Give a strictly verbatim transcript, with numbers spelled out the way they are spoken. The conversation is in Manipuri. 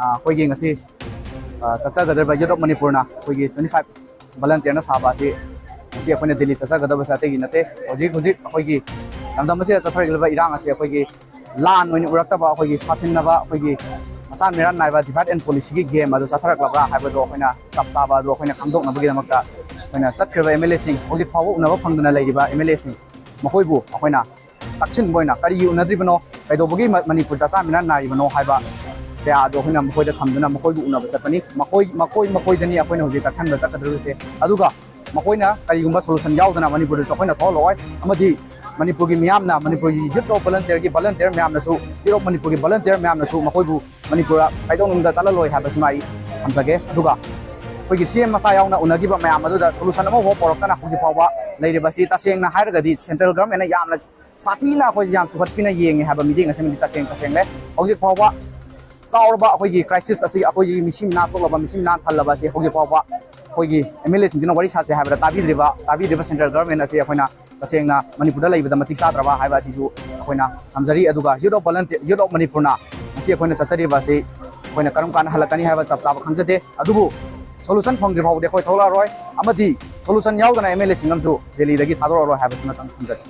ꯑꯩꯈꯣꯏꯒꯤ ꯉꯁꯤ ꯆꯠꯆꯒꯗꯧꯔꯤꯕ Youth of ꯃꯅꯤꯄꯨꯔꯅ ꯑꯩꯈꯣꯏꯒꯤ twenty five volunteerꯅ ꯁꯥꯕ ꯑꯁꯤ ꯉꯁꯤ ꯑꯩꯈꯣꯏꯅ ꯗꯤꯜꯂꯤ ꯆꯠꯆꯒꯗꯕꯁꯦ ꯑꯇꯩꯒꯤ ꯅꯠꯇꯦ꯫ ꯍꯧꯖꯤꯛ ꯍꯧꯖꯤꯛ ꯑꯩꯈꯣꯏꯒꯤ ꯂꯝꯗꯝ ꯑꯁꯤꯗ ꯆꯠꯊꯔꯛꯂꯤꯕ ꯏꯔꯥꯡ ꯑꯁꯤ ꯑꯩꯈꯣꯏꯒꯤ ꯂꯥꯟ ꯑꯣꯏꯅ ꯎꯔꯛꯇꯕ, ꯑꯩꯈꯣꯏꯒꯤ ꯁꯥꯁꯤꯟꯅꯕ, ꯑꯩꯈꯣꯏꯒꯤ ꯃꯁꯥꯟ ꯃꯤꯔꯥꯟ ꯅꯥꯏꯕ divide and policyꯒꯤ game ꯑꯗꯨ ꯆꯠꯊꯔꯛꯂꯕ꯭ꯔꯥ ꯍꯥꯏꯕꯗꯣ ꯑꯩꯈꯣꯏꯅ ꯆꯞ ꯆꯥꯕ ꯑꯗꯨ ꯑꯩꯈꯣꯏꯅ ꯈꯪꯗꯣꯛꯅꯕꯒꯤꯗꯃꯛꯇ ꯑꯩꯈꯣꯏꯅ ꯆꯠꯈ꯭ꯔꯤꯕ MLAꯁꯤꯡ, ꯍꯧꯖꯤꯛ ꯐꯥꯎꯕ ꯎꯅꯕ ꯐꯪꯗꯅ ꯂꯩꯔꯤꯕ MLAꯁꯤꯡ, ꯃꯈꯣꯏꯕꯨ ꯑꯩꯈꯣꯏꯅ ꯇꯛꯁꯤꯟꯕ ꯑꯣꯏꯅ ꯀꯔꯤꯒꯤ ꯎꯅꯗ꯭ꯔꯤꯕꯅꯣ, ꯀꯩꯗꯧꯕꯒꯤ ꯃ-, ꯃꯅꯤꯄꯨꯔꯗ ꯆꯥꯛꯆꯥ ꯃꯤꯔꯥꯟ ꯅꯥꯔꯤꯕꯅꯣ ꯍꯥꯏꯕ ꯀꯌꯥ ꯑꯗꯨ ꯑꯩꯈꯣꯏꯅ ꯃꯈꯣꯏꯗ ꯊꯝꯗꯨꯅ ꯃꯈꯣꯏꯕꯨ ꯎꯅꯕ ꯆꯠꯄꯅꯤ꯫ ꯃꯈꯣꯏ, ꯃꯈꯣꯏ, ꯃꯈꯣꯏꯗꯅꯤ ꯑꯩꯈꯣꯏꯅ ꯍꯧꯖꯤꯛ ꯇꯛꯁꯟꯕ ꯆꯠꯀꯗꯧꯔꯤꯕꯁꯦ꯫ ꯑꯗꯨꯒ ꯃꯈꯣꯏꯅ ꯀꯔꯤꯒꯨꯝꯕ solution ꯌꯥꯎꯗꯅ ꯃꯅꯤꯄꯨꯔꯗ ꯆꯥꯎꯈꯠꯅ ꯊꯣꯛꯍꯜꯂꯛꯑꯣꯏ꯫ ꯑꯃꯗꯤ ꯃꯅꯤꯄꯨꯔꯒꯤ ꯃꯤꯌꯥꯝꯅ, ꯃꯅꯤꯄꯨꯔꯒꯤ Youth of Volunteerꯒꯤ volunteer ꯃꯌꯥꯝꯅꯁꯨ, Youth of ꯃꯅꯤꯄꯨꯔꯒꯤ volunteer ꯃꯌꯥꯝꯅꯁꯨ ꯃꯈꯣꯏꯕꯨ ꯃꯅꯤꯄꯨꯔꯗ ꯀꯩꯗꯧꯅꯨꯡꯗ ꯆꯠꯍꯜꯂꯣꯏ ꯍꯥꯏꯕꯁꯤꯃ ꯑꯩ ꯊꯝꯖꯒꯦ꯫ ꯑꯗꯨꯒ ꯑꯩꯈꯣꯏꯒꯤ CM ꯃꯁꯥ ꯌꯥꯎꯅ ꯎꯅꯈꯤꯕ ꯃꯌꯥꯝ ꯑꯗꯨꯗ solution ꯑꯃꯐꯥꯎ ꯄꯨꯔꯛꯇꯅ ꯍꯧꯖꯤꯛ ꯐꯥꯎꯕ ꯂꯩꯔꯤꯕꯁꯤ ꯇꯁꯦꯡꯅ ꯍꯥꯏꯔꯒꯗꯤ central governmentꯅ ꯌꯥꯝꯅ ꯁꯥꯊꯤꯅ ꯑꯩꯈꯣꯏꯁꯦ ꯌꯥꯝ ꯇꯨꯍꯠꯄꯤꯅ ꯌꯦꯡꯉꯦ ꯍꯥꯏꯕ ꯃꯤꯠꯌꯦꯡ ꯑꯁꯤꯃꯗꯤ ꯇꯁꯦꯡ ꯇꯁꯦꯡꯂꯦ꯫ ꯍꯧꯖꯤꯛ ꯐꯥꯎꯕ ꯆꯥꯎꯔꯕ ꯑꯩꯈꯣꯏꯒꯤ crisis ꯑꯁꯤ, ꯑꯩꯈꯣꯏꯒꯤ ꯃꯤꯁꯤ ꯃꯤꯅꯥ ꯊꯣꯛꯂꯕ, ꯃꯤꯁꯤ ꯃꯤꯅꯥ ꯊꯜꯂꯕ ꯑꯁꯤ ꯍꯧꯖꯤꯛ ꯐꯥꯎꯕ ꯑꯩꯈꯣꯏꯒꯤ MLAꯁꯤꯡꯗꯨꯅ ꯋꯥꯔꯤ ꯁꯥꯁꯦ ꯍꯥꯏꯕꯗ ꯇꯥꯕꯤꯗ꯭ꯔꯤꯕ, ꯇꯥꯕꯤꯗ꯭ꯔꯤꯕ central government ꯑꯁꯤ ꯑꯩꯈꯣꯏꯅ ꯇꯁꯦꯡꯅ ꯃꯅꯤꯄꯨꯔꯗ ꯂꯩꯕꯗ ꯃꯇꯤꯛ ꯆꯥꯗ꯭ꯔꯕ ꯍꯥꯏꯕ ꯑꯁꯤꯁꯨ ꯑꯩꯈꯣꯏꯅ ꯊꯝꯖꯔꯤ꯫ ꯑꯗꯨꯒ Youth of Volunteer, Youth of ꯃꯅꯤꯄꯨꯔꯅ ꯉꯁꯤ ꯑꯩꯈꯣꯏꯅ ꯆꯠꯆꯔꯤꯕ ꯑꯁꯤ ꯑꯩꯈꯣꯏꯅ ꯀꯔꯝ ꯀꯥꯟꯗ ꯍꯜꯂꯛꯀꯅꯤ ꯍꯥꯏꯕ ꯆꯞ ꯆꯥꯕ ꯈꯪꯖꯗꯦ꯫ ꯑꯗꯨꯕꯨ solution ꯐꯪꯗ꯭ꯔꯤ ꯐꯥꯎꯕꯗꯤ ꯑꯩꯈꯣꯏ ꯊꯣꯛꯂꯛꯑꯔꯣꯏ, ꯑꯃꯗꯤ solution ꯌꯥꯎꯗꯅ MLAꯁꯤꯡ ꯑꯃꯁꯨ ꯗꯦꯜꯂꯤꯗꯒꯤ ꯊꯥꯗꯣꯔꯛꯑꯔꯣꯏ ꯍꯥꯏꯕꯁꯤꯃꯇꯪ ꯊꯝꯖꯒꯦ꯫